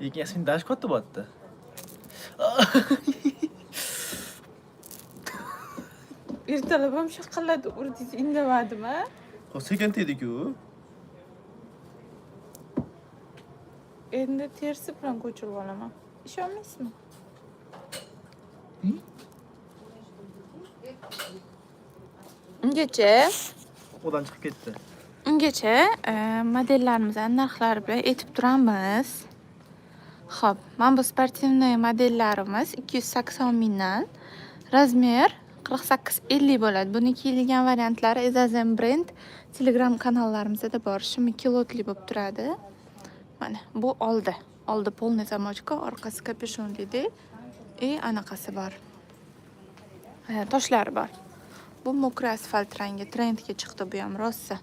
Lekin Yasmin dash katta bo'lyapti. Ertalab ham shaqillatib urdingiz, indamadim a. Sekin tegdi-ku. Endi terisi bilan ko'chirib olaman. Ishonmaysizmi? Ungacha Qo'ldan chiqib ketdi. Ungacha modellarimizni narxlari bilan aytib turamiz. Xo'p, mana bu спортивный modellarimiz 280 mingdan. Razmer 48-50 bo'ladi. Buni kiyilgan variantlari Ezazem brend Telegram kanallarimizda bor. Shimi kilotli bo'lib turadi. Mana bu oldi. Oldi полный замочка, orqasi kapyushonlida и anaqasi bor. Toshlari bor. Bu мокрый asfalt rangi trendga chiqdi bu ham rosa.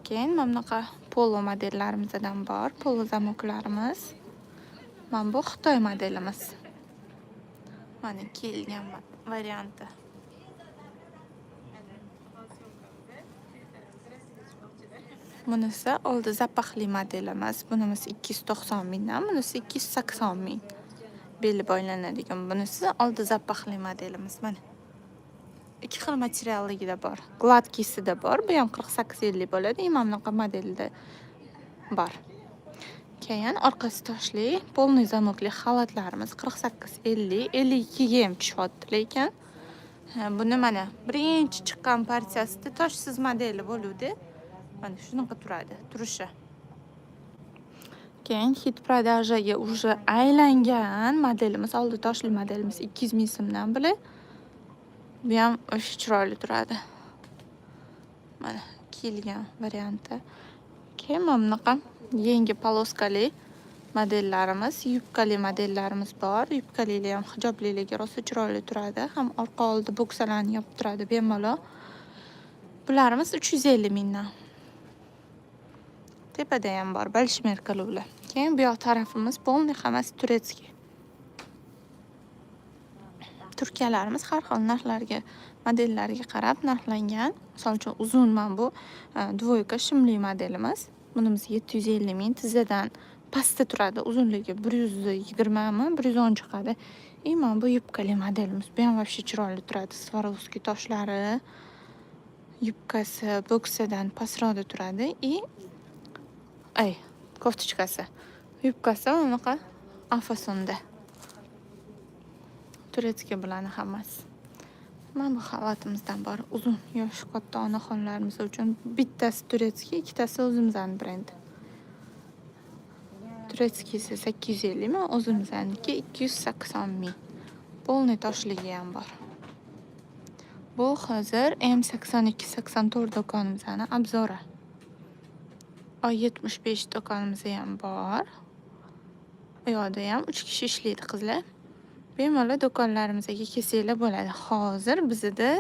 Keyin mana bunaqa polo modellarimizdan bor, polo zamoklarimiz. Mana bu Xitoy modelimiz. Mana kiyilgan varianti. Bunisi oldi zapahli modelimiz. Bunimiz 290 mingdan, bunisi 280 ming. Beli boylanadigan bunisi oldi zapahli modelimiz mana. Ikki xil materialligida bor. Gladkisida bor. Bu ham 48-50 bo'ladi. И mana bunaqa modelda bor. Keyin orqasi toshli, полный zamokli xalatlarimiz 48-50, 52 ga ham tushyapti lekin. Ha, buni mana birinchi chiqqan partiyasida toshsiz modeli bo'luvdi. Mana shunaqa turadi, turishi. Keyin hit продажаga уже aylangan modelimiz, oldi toshli modelimiz 200 ming so'mdan bular. Bu ham o'sha chiroyli turadi. Mana kiyilgan varianti. Keyin mana bunaqa yangi poloskali modellarimiz, yubkali modellarimiz bor. Yubkalili ham hijoblilarga rosa chiroyli turadi. Ham orqa oldi boksalarni yopib turadi bemalol. Bularimiz 350 mingdan. Tepada ham bor большмеркali ular. Keyin bu yoq tarafimiz полный hammasi турецкий. Turkiyalarimiz har xil narxlarga, modellarga qarab narxlangan. Misol uchun uzun mana bu dvoyka shimli modelimiz. Bunimiz 750 ming, tizzadan pastda turadi. Uzunligi 120 mi, 110 chiqadi. И mana bu yubkali modelimiz. Bu ham вообще chiroyli turadi. Swarovski toshlari, yubkasi boksadan pastroqda turadi и ay, koftochkasi. Yubkasi unaqa afasonda. Турецкий bularni hammasi. Mana bu xalatimizdan bor. Uzun yoshi katta onaxonlarimiz uchun bittasi турецкий, ikkitasi o'zimizning brend. Турецкийsi 850 ming, o'zimizniki 280 ming. Полный toshligi ham bor. Bu hozir M82-84 do'konimizni obzori. A75 do'konimizda ham bor. U yoqda ham 3 kishi ishlaydi qizlar. Bemalol do'konlarimizga kelsanglar bo'ladi. Hozir bizda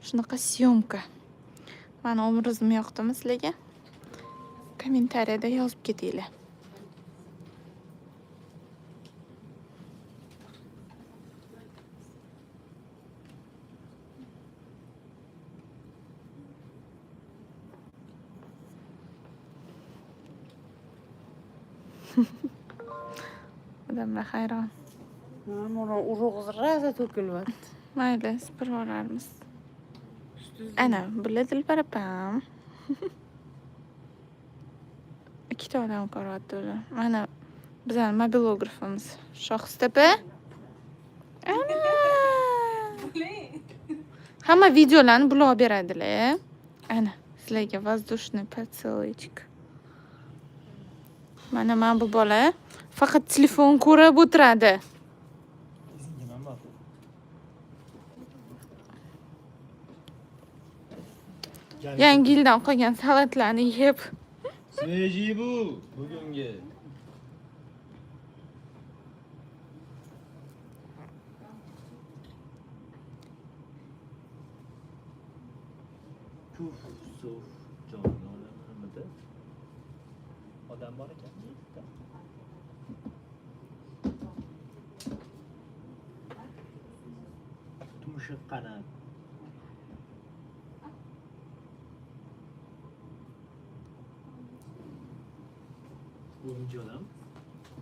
shunaqa syomka. Mani obrazim yoqdimi sizlarga? Kommentariyada yozib ketinglar. Odamlar hayron. Mana urug' rosa to'kilyapti. Mayli, supurib yuborarmiz. Ana, bular Dilbar opam. Ikkita odam ko'ryapti o'zi. Mana bizani mobilografimiz Shohistepa. Ana! Hamma videolarni bular olib beradilar. Ana, sizlarga воздушный поцелуйчик. Mana mana bu bola faqat telefon ko'rib o'tiradi. Nimam bor? Yangi yildan qolgan salatlarni yeb. Svejiy bu bugungi. Kuf, suf, jonona nimada? Odam bor ekan bitta. Tumshuq qanat. Bu odam.